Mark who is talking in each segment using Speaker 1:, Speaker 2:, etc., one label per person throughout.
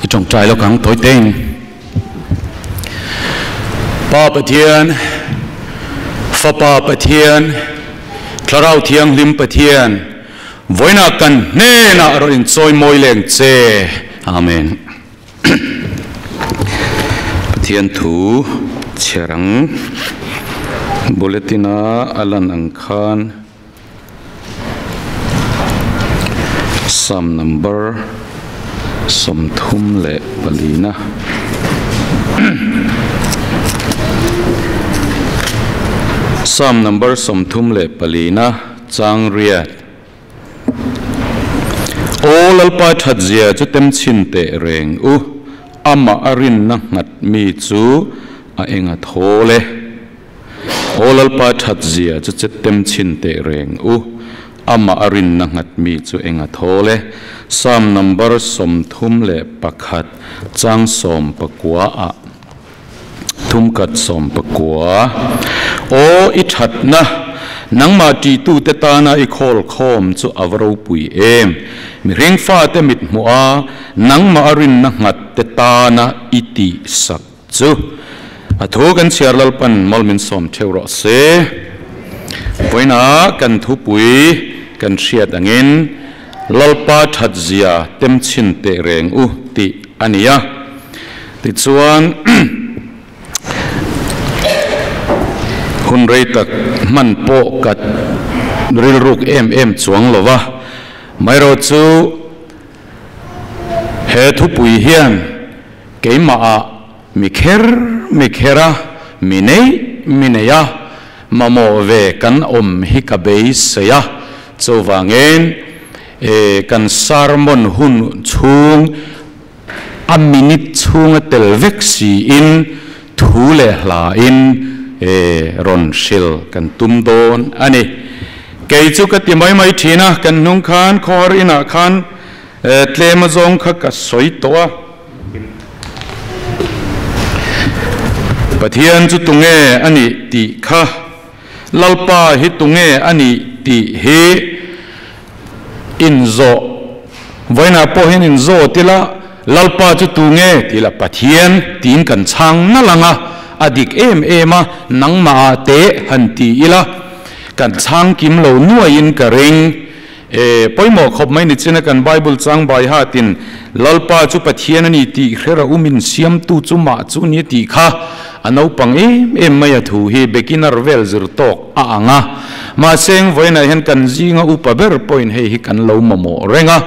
Speaker 1: I tawngtai lawk ang tawi tein. Pa Pathian, Fapa Pathian, Thlarau Thianghlim Pathian, vawiinah kan hnenah rawn inchawi mawi leng che. Amen. Pathian thu chhiar ang bulletin-a a lan ang khan Psalm number 34 na Psalm number 34 na chang riat. Aw Lalpa thatzia chu tem chhin teh reng u, amah a rinna nghat mi chu a eng a thawl e. Aw Lalpa thatzia chu che tem chhin teh reng u, amah a rinna nghat mi chu eng a thawl e. Psalm number 31 chang 19 ah thum khat 19. Aw i thatna nangmah ṭihtute tana i khawl khawm chu a va ropui em. Mihring fate mit hmuh a nangmah a rinna nghat te tana i tih sak chu. A thu kan chhiar Lalpan mal min sawm theuh rawh se. Vawiinah kan thupui kan hriat angin Lalpa thatzia tem chhin teh reng u tih a ni a. Tichuan hun rei tak hman pawh ka rilruk em em chuang lo va. Maherawh chu he thupui hian keimahah mi kher mi kher a, mi neih mi nei a, mamawh ve kan awm hi ka beisei a. Chuvangin kan sermon hun chhung a minute chhunga tel vek siin thu leh hlain rawn hril kan tum dawn a ni. Kei chu ka ti mai mai thin a, kan hnung khan khawhar inah khan tlem azawng kha ka sawi tawh a. Pathian chu tunge a nih tih kha, Lalpa hi tunge a nih tih hi inzawh, vawiinah pawh hian inzawh tila Lalpa chu tunge tih lah Pathian tiin kan chhang nalh ang a, a dik em em a, nangmahah teh han ti ila kan chhang kim lo nuaiin ka ring. E, pawimawh khawp mai ni chin a kan Bible chang bai hatin Lalpa chu Pathian a ni tih hre rah umin siamtu chu mah chu ni tih kha a naupang em em mai a thu hi beginner vel zir tawk a ang a. Mahse eng vawiinah hian kan zinga upa ber pawhin hei hi kan lo mamawh reng a.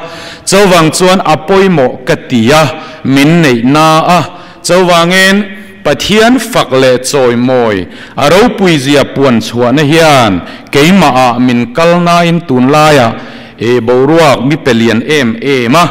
Speaker 1: Chuvang chuan a pawimawh ka ti a, min neih na a. Chuvangin Pathian fak leh chawimawi a ropuizia puan chhuahna hian keimahah min kal nain tunlaiah e boruak mi pe lian em em a.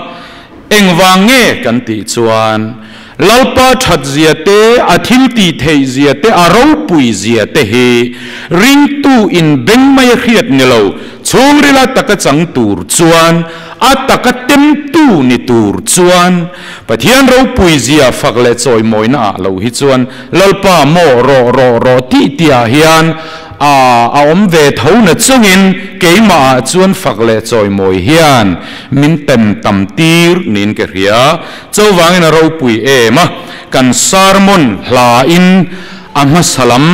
Speaker 1: Engvang nge kan tih chuan Lalpa thatzia te, a thil tih theihzia te, a ropuizia te hi ringtu in beng mai a hriat ni lo, chhungrila taka chang tur chuan, a taka temtu ni tur chuan Pathian ropui zia fak leh chawimawina ah lo hi chuan Lalpa maw rawh rawh rawh tih tih ah hian a a awm ve tho na chungin keimah ah chuan fak leh chawimawi hian min tem tam tir niin ka hria. Chuvangin a ropui em a, kan sermon hla in a hmasa lam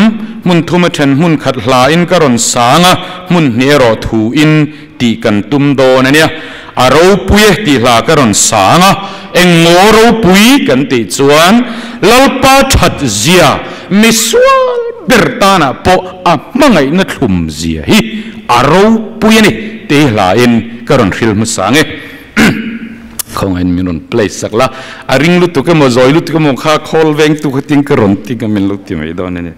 Speaker 1: hmun thum a then hmun khat hla in ka rawn sang a, hmun hnih erawh thu in tih kan tum dawn a nia. A ropui e tih hla ka rawn sang a, eng ngaw ropui kan tih chuan Lalpa that zia misual ber tanah pawh a hmangaihna thlum zia hi a ropui a ni tih hla in ka rawn hril hmasa ang e. Khawngahin min rawn play sak la, a ring lutuk emaw zawi lutuk emaw kha khawl vengtu kha tin ka rawn ti ka min lo ti mai dawn a ni.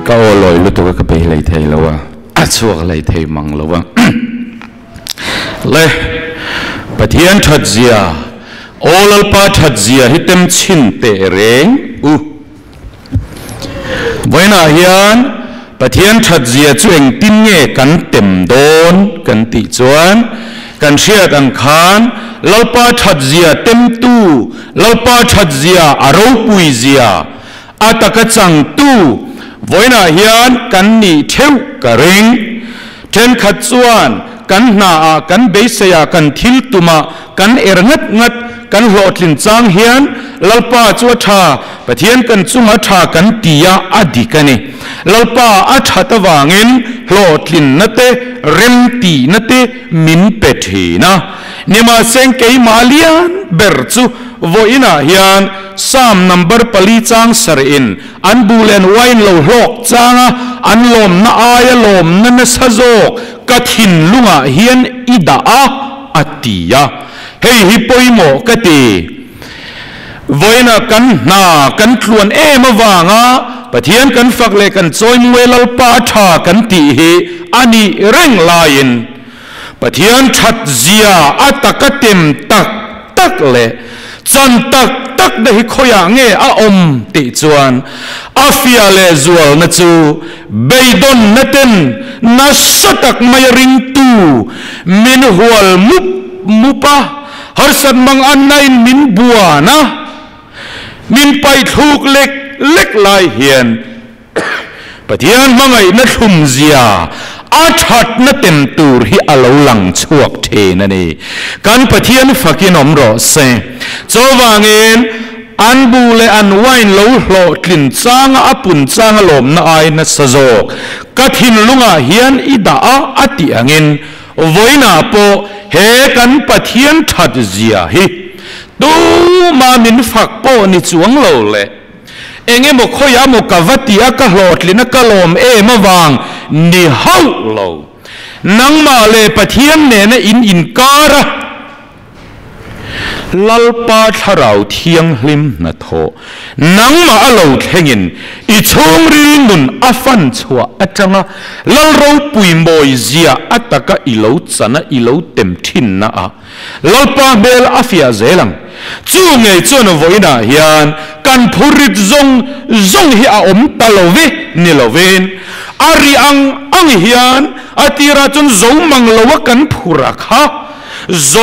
Speaker 1: Ka aw lawi lutuk a ka bei hlei thei lo a, a chhuak hlei thei mang lo a. Le, Pathian that zia, Aw Lalpa that zia hi tem chhin teh reng u. Vawiinah hian Pathian that zia chu engtin nge kan tem dawn kan tih chuan kan hriat ang khan Lalpa that zia temtu, Lalpa that zia a ropui zia, A taka changtu vawiinah hian kan nih theuh ka ring. Thenkhat chuan kan hnaah, kan beiseiah, kan thil tumah kan er ngat ngat, kan hlawhtlin chang hian Lalpa chu a tha, Pathian kan chunga tha kan ti a, a dik a ni. Lalpa a that avangin hlawhtlinna te, remtihna te min pe thin a. Nimahseng keimah lian ber chu vawiinah hian Psalm number pali chang sarih in an bu leh an wine lo hlawk changa an lawmna aia lawmna nasa zawk ka thinlungah hian i dah a, a ti a. Hei hi pawimawh ka ti. Vawiinah kan hna kan tluan em avanga Pathian kan fak leh kan chawimuai Lalpa a tha kan tih hi a nih reng laiin Pathian that zia a taka tem tak tak leh chan tak tak na hi khawiah nge a awm tih chuan a fia leh zualna chu beidawnna ten nasa tak mai a ringtu min hual mup mup a, harsat mang anna in min buan a, min paithluk lek lek lai hian Pathian hmangaihna thlum zia a thatna tem tur hi a lo lang chhuak thin a ni. Kan Pathian fakin awm rawh se. Chuvangin an bu leh an wine lo hlawhtlin changa a pun changa lawmna ai nasa zawk ka thinlungah hian i dah a a tih angin Vawiinah pawh he kan Pathian that zia hi tuma min fak pawh ni chuang lo le. Eng emaw khawiah maw ka va ti a, ka hlawhtlin a, ka lawm em avang ni hauh lo. Nangmah leh Pathian nena in inkar a. Lalpa Thlarau Thianghlim hnathawh nangmah a lo thlengin i chhungril nun a fan chhuah atanga Lal ropui mawi zia a taka i lo chana i lo tem thinna ah Lalpa hmel a fiah zel ang. Chu ngei chuan vawiinah hian kan phurit zawng zawng hi a awm ta lo ve ni lovin a ri ang ang hian a tirah chuan zo mang loa kan phur a kha. Zo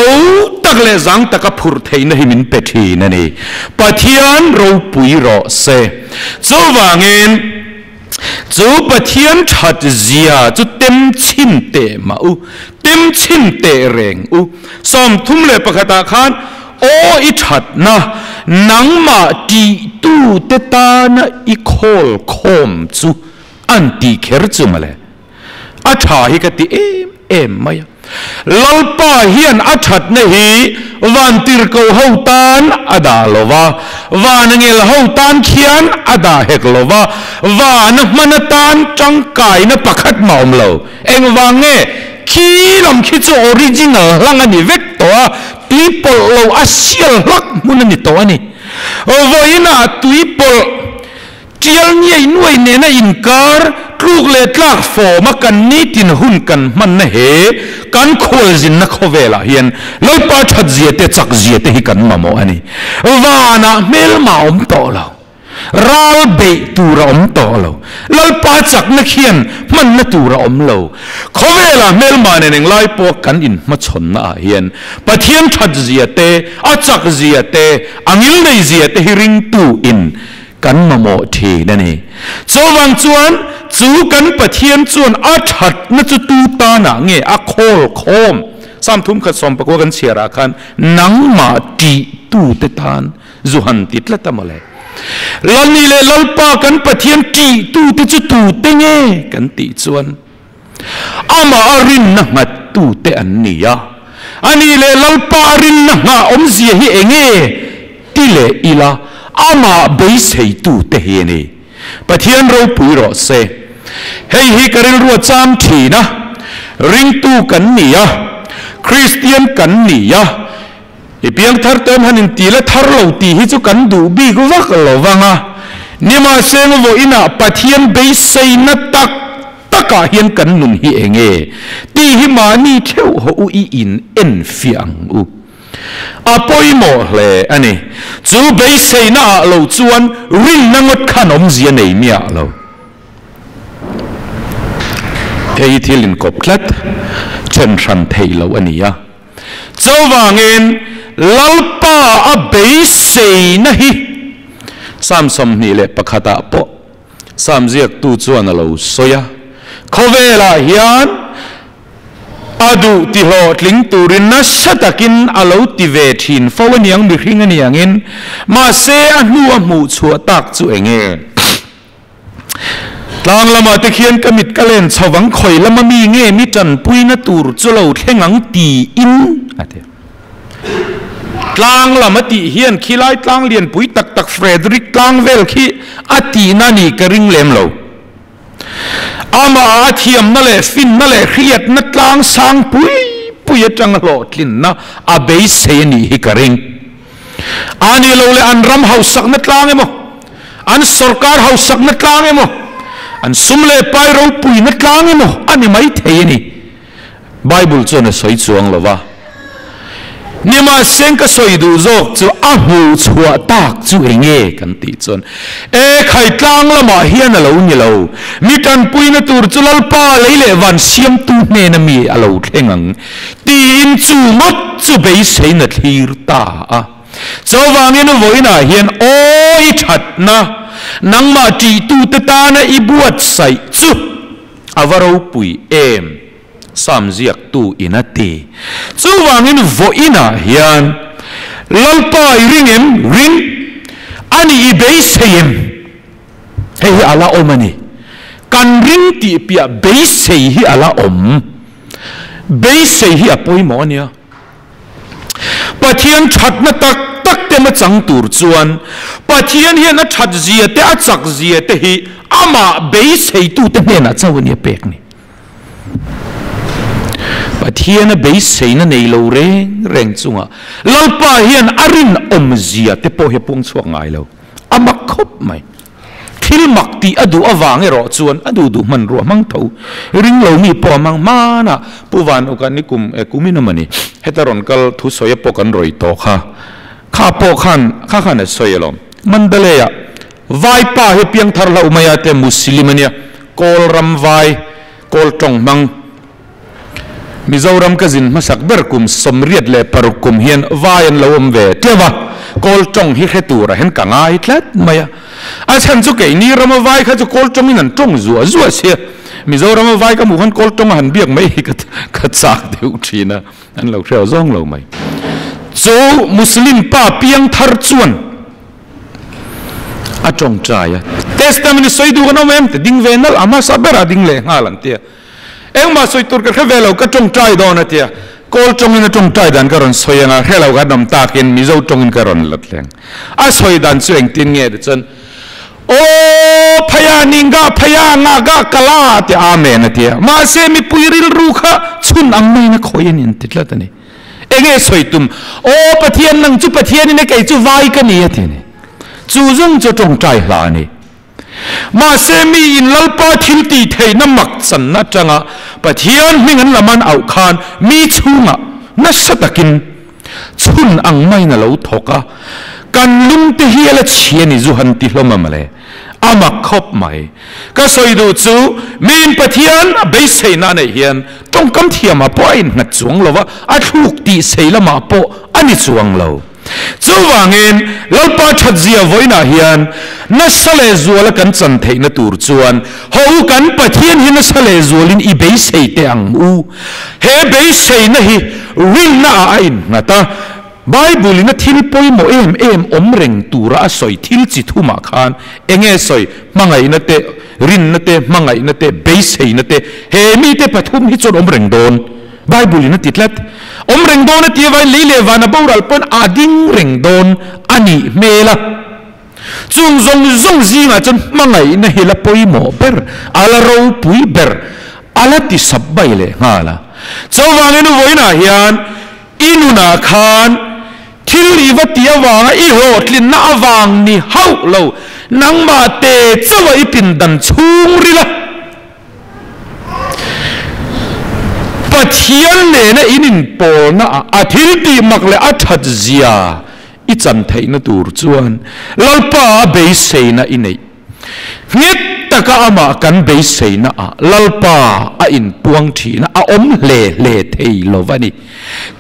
Speaker 1: tak leh zang taka phurh theihna hi min pe thin a ni. Pathian ropui rawh se. Chuvangin, chu Pathian that zia chu tem chhin teh mah u, tem chhin teh reng u. 31 ah khan, Aw i thatna, nangmah tihtute tana i khawl khawm chu an tih kher chu mawle. A tha hi ka ti em em mai a. Lalpa hian a thatna hi vantirhko ho tan a dah lo va, vanangel ho tan khian a dah hek lo va, vana hman atan tangkaina pakhat mah awm lo. Engvang nge? Khi lam khi chu original hlang a ni vek tawh a, tui pawlh lo a sial hlak hmun a ni tawh a ni. Vawiinah tui pawlh. Tial ngiai nuai nena inkar tluk leh tlak fawma kan nitin hun kan hmanna he kan khualzinna khawvelah hian Lalpa thatzia te chakzia te hi kan mamawh a ni. Vanah hmelma a awm tawh lo. Ral beih tur a awm tawh lo. Lalpa chakna khian hmanna tur a awm lo. Khawvelah hmelma nen englai pawh kan inhmachhawnna ah hian Pathian thatzia te, a chakzia te, a ngilneizia te hi ringtu in Kan mamawh thin a ni. Chuvang chuan chu kan Pathian chuan a thatna chu tu tanah nge a khawl khawm? Psalm thum khat 19 kan chhiarah khan nangmah tihtute tan zu han ti tlat a mawle. Lalni leh Lalpa kan Pathian tihtute chu tute nge kan tih chuan amah a rinna nghattute an ni a. Ani leh Lalpa a rinna nghah awmzia hi enge ti leh ila amah beiseitute hi a ni. Pathian ropui rawh se. Hei hi ka rilru a cham thin a, ringtu kan ni a, Kristian kan ni a, i piangthar te awm han inti la thar lo tih hi chu kan duh bik vak lo vang a, nimahseng vawiinah Pathian beiseina tak takah hian kan nun hi enge tih hi mahni theuh haw u i in en fiah ang u. A pawimawh hle a ni. Chu beiseina ah lo chuan rinna ngawt khan awmzia nei miah lo. Hei hi thil inkawp tlat, then hran theih loh a ni a. Chuvangin Lalpa a beiseina hi Psalm 21 ah pawh Psalm ziaktu chuan a lo sawi a, Khawvelah hian a duh ti hlawhtling turin nasa takin a lo ti ve thin fo aniang mihring aniangin, mahse a hnu a hmuh chhuah tak chu eng nge? Tlang lamah te khian ka mit ka len chho vang, khawi lama mi nge mi tanpuina tur chu lo thleng ang tiin a ti. Tlang lam a tih hian khilai tlang lianpui tak tak Frederick tlang vel khi a tihna ni ka ring lem lo. Amah a thiamna leh finna leh hriatna tlang sang pui pui atanga hlawhtlinna a beisei a nih hi ka ring. A ni lo leh an ram hausakna tlang emaw, an sorkar hausakna tlang emaw, an sum leh pai ropuina tlang emaw a ni maithei a ni. Bible chuan a sawi chuang lo va. Nimahseng ka sawi duh zawk chu a hmuh chhuah tak chu eng nge kan tih chuan e khai tlang lamah hian a lo ni lo. Mi tanpuina tur chu Lalpa lei leh van siamtu hnena mi a lo thleng ang tiin chu ngawt chu beiseina thlir ta a. Chuvangin vawiinah hian aw i thatna nangmah tihtute tana i buatsaih chu A va ropui em? Sam ziaktu in a ti. Chuvangin vawiinah hian Lalpa i ring em? Ring a ni i beisei em? Hei hi a la awm a ni. Kan ring tih piah beisei hi a la awm. Beisei hi a pawimawh a nia. Pathian thatna tak tak te hmachang tur chuan Pathian hian a that zia te a chak zia te hi amah beiseitute hnenah chauh a nia pek ni. Pathian a beiseina nei lo reng reng chungah Lalpa hian a rinawm zia te pawh hi a puang chhuak ngai lo. A mak khawp mai. Thil mak tih a duh avang erawh chuan a duh duh hmanrua hmang tho. Ring lo mi pawh a hmang hman a, Pu Van Uka ni kum e kum in awm a ni. Heta rawn kal thusawi a pawh kan rawi tawh kha. Kha pawh khan kha khan a sawi alawm. Mandalay ah Vaipa hi piangthar hlauh mai a te Muslim a nia. Kawl ram vai, kawl tawng hmang. Mizoram ka zin hmasak ber kum 86 kum hian vai an lo awm ve teuh a, kawl tawng hi hre tur ah hian ka ngai tlat mai a. A chhan chu keini rama vai kha chu kawl tawngin an tawng zuah zuah sia, Mizorama vai ka hmuh khan kawl tawng a han biak mai hi ka chak deuh thin a, an lo hreu zawng lo mai. Chu Muslim pa piangthar chuan a tawngtai a, Testament i sawi duh kan awm em? Ti ding ve nalh a hmasa berah ding leh nghal an ti a. Engmah sawi tur ka hre ve lo, ka tawngtai dawn a tia. Kawl tawngin a tawngtai dan ka rawn sawi anga hre lo kan awm takin Mizo tawngin ka rawn lat hleng. A sawi dan chu engtin nge ti chuan, Aw phaya ninga phaya ngaga kala ti Amen a tia. Mahse mipui rilru kha chhun ang maiin a khawi a ni an ti tlat a ni. Enge sawi tum? Aw Pathian nang chu Pathian in e kei chu vai ka ni a ti a ni. Chu zawng chu tawngtai hla a ni. Mahse mi in Lalpa thil tih theihna mak channa atanga Pathian hming an lam an auh khan mi chhungah nasa takin chhun ang maiin a lo thawk a, kan lungte hi a la chhi a ni zu han ti hlawm a mawle. A mak khawp mai. Ka sawi duh chu mi in Pathian a beiseina a neih hian tawngkam thiamah pawh a innghat chuang lo va, a thluk tih sei lamah pawh a ni chuang lo. Chuvangin, Lalpa thatzia vawiinah hian nasa lehzuala kan chan theihna tur chuan ho u kan Pathian hi nasa lehzualin i beisei teh ang u. He beiseina hi rinna ah a innghat a, Bible in a thil pawimawh em em awm reng tura a sawi thil chi thumah khan enge sawi, hmangaihna te, rinna te, hmangaihna te, beiseina te, he mite pathum hi chuan awm reng dawn. Bible in a ti tlat. Awm reng dawn a ti avain lei leh van a boral pawn a ding reng dawn a nih hmel a. Chung zawng zawng zingah chuan hmangaihna hi la pawimawh ber, a la ropui ber, a la ti sap bai leh nghal a. Chuvangin vawiinah hian i nunah khan thil i va ti avanga i hlawhtlinna avang ni hauh lo, nangmah te chauha i pindan chhungril a. Pathian nena in inpawlna ah a thil tih mak leh a that zia i chan theihna tur chuan Lalpa a beiseina i neih. Nghet taka amah kan beiseina ah Lalpa a inpuang thin a, a awm hle hle thei lo va ni.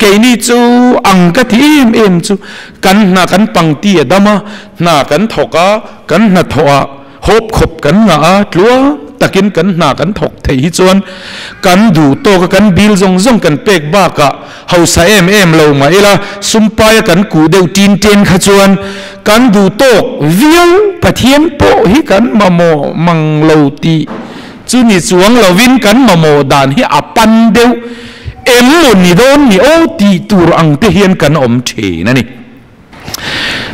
Speaker 1: Keini chu ang ka ti em em chu kan hna kan pangti a dam a, hna kan thawk a, kan hnathawh ah Hawp khawp kan ngah a, tluang takin kan hna kan thawk theih hi chuan kan duh tawk a, kan bil zawng zawng kan pek bakah hausa em em lo mah ila sumpaia kan kuh deuh tin ten kha chuan kan duh tawk viau Pathian pawh hi kan mamawh mang lo tih chu ni chuang lovin kan mamawh dan hi a pan deuh em maw ni dawn ni aw tih tur ang te hian kan awm thin a ni.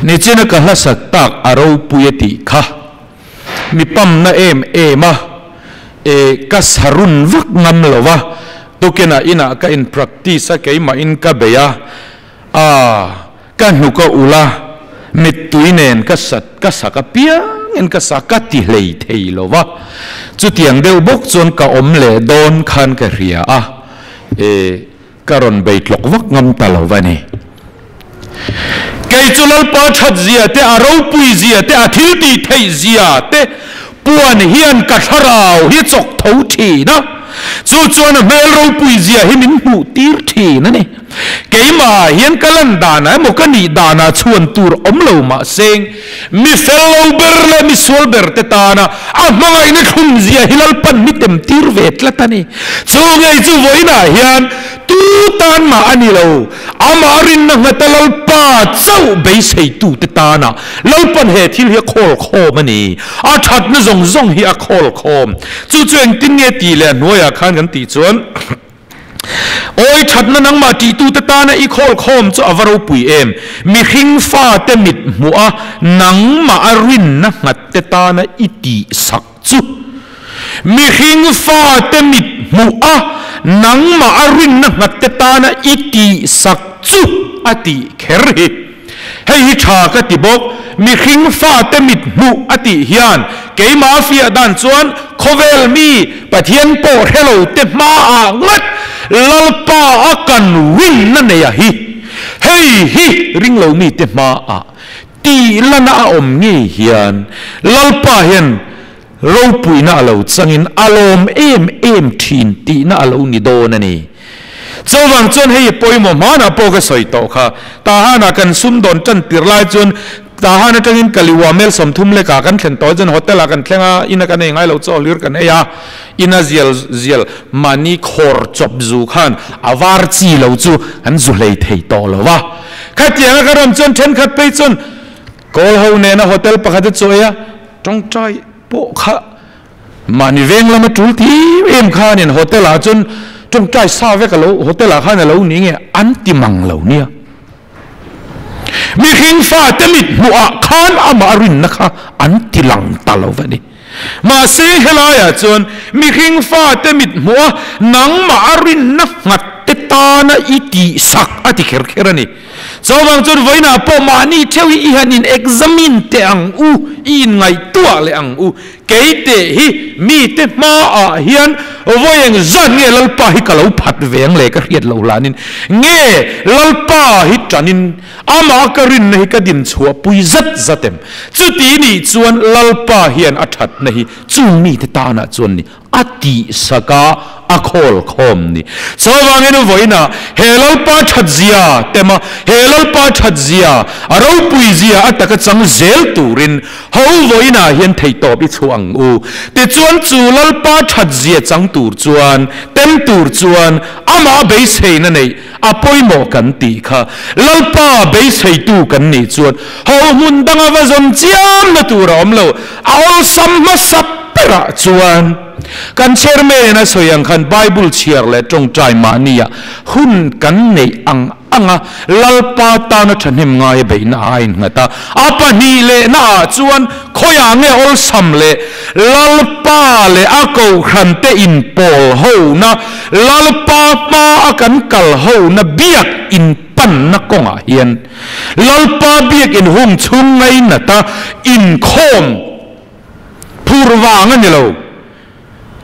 Speaker 1: Nichina ka hlasak tak a ropui a tih kha mi pamna em em a, e ka sarun vak ngam lo va, tukinah inah ka in practice a keimahin ka bei a, a ka hnuk a ulh a, mittui nen ka sat ka sak apiangin ka sa ka ti hlei thei lo va, chutiang deuh bawk chuan ka awm leh dawn khan ka hria a, e. Ka rawn bei tlawk vak ngam ta lo va ni. Kei chu Lalpa that zia te, a ropui zia te, a thil tih theih zia te puan hian ka thlarau hi chawk tho thin a, chu chuan a hmel ropui zia hi min hmuh tir thin a ni. Keimahah hian ka lan danah emaw ka nih danah chhuan tur awm lo mahseng mi fel lo ber leh mi sual ber te tana a hmangaihna thlum zia hi Lalpan mi tem tir ve tlat a ni. Chu ngei chu vawiinah hian tu tan mah a ni lo, amah rinna nghata Lalpa chauh beiseitute tana Lalpan he thil hi a khawl khawm a ni. A thatna zawng zawng hi a khawl khawm. Chu chu engtin nge tih leh a hnuaiah khan kan tih chuan. thatna nangmah ṭihtute tana i khawl khawm chu a va ropui em! Mihring fate mit hmuh a, nangmah a rinna nghatte tana i tihsak chu. Mihring fate mit hmuh a, nangmah a rinna nghatte tana i tihsak chu a tih kher hi. Hei hi tha ka ti bawk, mihring fate mit hmuh a tih hian keimah a fiah dan chuan khawvel mi Pathian pawh hre lo te hmaah ngat Lalpa a kan rinna nei a hi. Hei hi ringlo mite hmaah tih lana a awm ngei hian Lalpa hian ropuina a lo changin a lawm em em thin tihna a lo ni dawn a ni. Chuvang chuan hei pawimawh hmanah pawh ka sawi tawh kha, Tahanah kan sumdawn tan tir lai chuan Tahan atangin Kaliwa mel 30 lekah kan thlen tawh chuan hotel ah kan thleng a, ina kan ei ngai lo chaw hlir kan ei a, ina zial zial mahni khawr chawp zu khan a var chi lo chu an zu hlei thei tawh lo va. Khatianga ka rawn chuan thenkhat phei chuan Kawl ho nena hotel pakhat a chaw ei a, tawngtai pawh kha Mahni veng lama tul ti em khanin hotel ah chuan tawngtai sa vek alo hotel ah khan alo ni nge an ti mang lo nia. Mihring fate mit hmuh ah khan amah a rinna kha an ti lang ta lo va ni. Mahse helai ah chuan mihring fate mit hmuh a nangmah a rinna nghat te tana i tihsak a ti kher kher a ni. Chuvang chuan vawiinah pawh mahni theuh hi i han in examine teh ang u, i inngaihtuah leh ang u. Kei teh hi mite hmaah hian vawi eng zat nge Lalpa hi ka lo phat ve ang le ka hriat loh hlanin nge Lalpa hi tanin amah ka rinna hi ka din chhuahpui zat zat em? Chuti nih chuan Lalpa hian a thatna hi chung mite tanah chuan ni a tihsak a, a khawl khawm ni. Chuvangin vawiinah he Lalpa thatzia tema he Lalpa thatzia, a ropuizia a taka chang zel turin ho vawiinah hian theihtawp i chhuah ang u. Tichuan chu Lalpa thatzia chang tur chuan, tem tur chuan amah beiseina neih a pawimawh kan tih kha. Lalpa beiseitu kan nih chuan ho hmun danga va zawn chiamna tur a awm lo, a awlsam hmasa berah chuan kan chairman a sawi ang khan Bible chhiar leh tawngtai mahnia hun kan neih ang anga Lalpa tana thahnem ngaia beihna a innghat a, a pahnih lehna ah chuan khawiah nge awlsam leh Lalpa leh a kohhrante inpawl hona, Lalpa hma a kan kal hona biak inpanna kawngah hian Lalpa biak inhung chhung ngainata inkhawm phur vang a ni lo.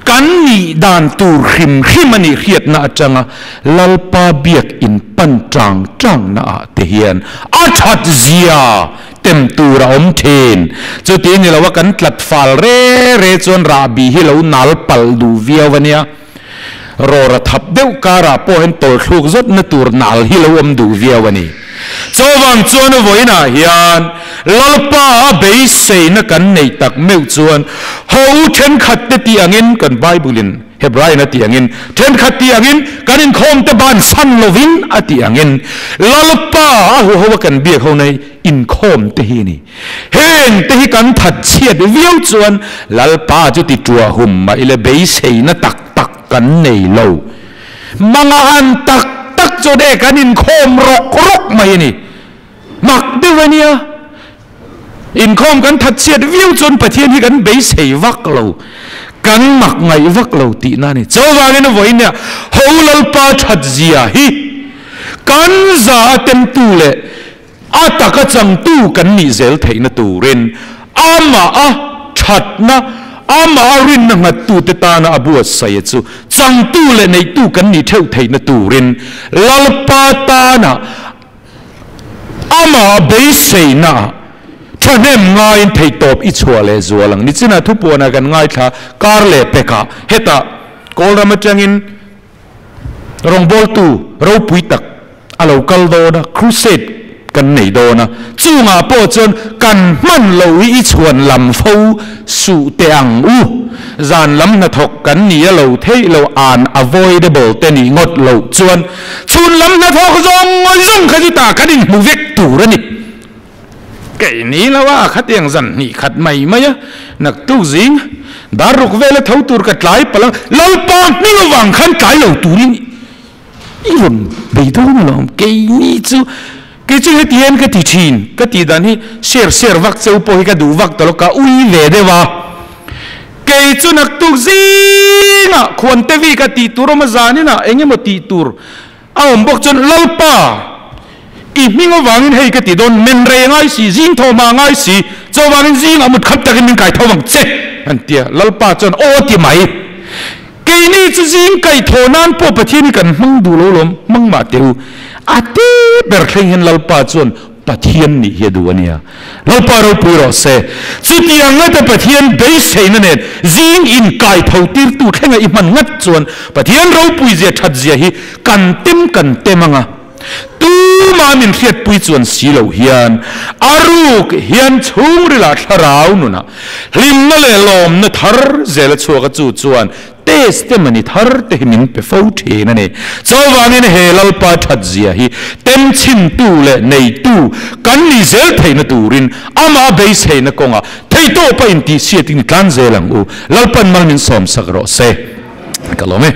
Speaker 1: Kan nih dan tur hrim hrim a nih hriatna atanga Lalpa biak inpan tang tangna ah te hian a that zia tem tur a awm thin. Chuti ni lo a kan tlat fal re re chuan rahbi hi lo nal palh duh viau a nia. Rawra thap deuh karah pawh hian tawlthluk zawtna tur nal hi lo awm duh viau a ni. Chuvang chuan vawiinah hian Lalpa a beiseina kan neih tak meuh chuan ho thenkhat te tih angin kan Bible-in Hebrain a tih angin thenkhat tih angin kan inkhawmte bansan lovin a tih angin Lalpa a huho a kan biak ho nei inkhawm te hi a ni. Heng te hi kan that chhiat viau chuan Lalpa chu ti tuah hum mah ila beiseina tak tak kan nei lo. Manga han tak tak chuan e kan inkhawm rawk rawk mai a ni. Mak deuh a nia. Inkhawm kan that chhiat viau chuan Pathian hi kan beisei vak lo, kan mak ngaih vak lo tihna a ni. Chuvangin vawiin ho Lalpa that zia hi kan za a temtu leh A taka changtu kan nih zel theihna turin amah a thatna, amah a rinna nghattute tana a buatsaih chu changtu leh neihtu kan nih theuh theihna turin Lalpa tana amah beiseina thahnem ngaiin theihtawp i chhuah leh zual ang. Nichinah thupuanah kan ngaithla kar leh pekah hetah Kawlram atangin Rawngbawltu ropui tak a lo kal dawn a, crusade kan nei dawn a, chungah pawh chuan kan hman lo hi i chhuan lam fo suh teh ang u. Zan lam hnathawk kan ni a lo theih lo, unavoidable te nih ngawt loh chuan chhun lam hnathawk zawng zawng kha chu tah kan inhmu vek tur a ni. Keini lo a, khatiang zan hnih khat mai mai a, naktuk zing dar ruk vela tho tur ka tlai palh ang, Lalpa hming avang khan tlai lo turin i rawn bei dawn alawm keini chu kei chu heti hian ka ti thin ka tih dan hi share share vak cheu pawh hi ka duh vak ta lo ka ui ve deuh a kei chu naktuk zingah khuan te vi ka tih tur awm a zaninah eng emaw tih tur A awm bawk chuan, Lalpa, i hming avangin hei ka ti dawn, men rei a ngai si, zing thaw hma a ngai si, chuvangin zingah mut khat takin min kai tho vang che, an ti a. Lalpa chuan, Aw ti mai, keini chu zing kai thaw nan pawh Pathian hi kan hmang duh lo lawm, hmang mah teh u. A te ber thleng hian Lalpa chuan Pathian nih hi a duh a nia. Lalpa ropui rawh se. Chutiang ngata Pathian beiseina nen zing inkai tho tirtu thlenga i hman ngat chuan Pathian ropui zia that zia hi kan tem kan tem anga tumah min hriatpui chuan si lo hian a ruk hian chhungrila thlarau nunah hlimna leh lawmna thar zel a chhuak a chu chuan Testimony thar te hi min pe fo thin a ni. Chuvangin he Lalpa that zia hi temchhintu leh neitu kan ni zel theihna turin amah beiseina kawngah theihtawpa intihsiatin i tlan zel ang u. Lalpan mal min sawmsak rawh se. Ka lawm e.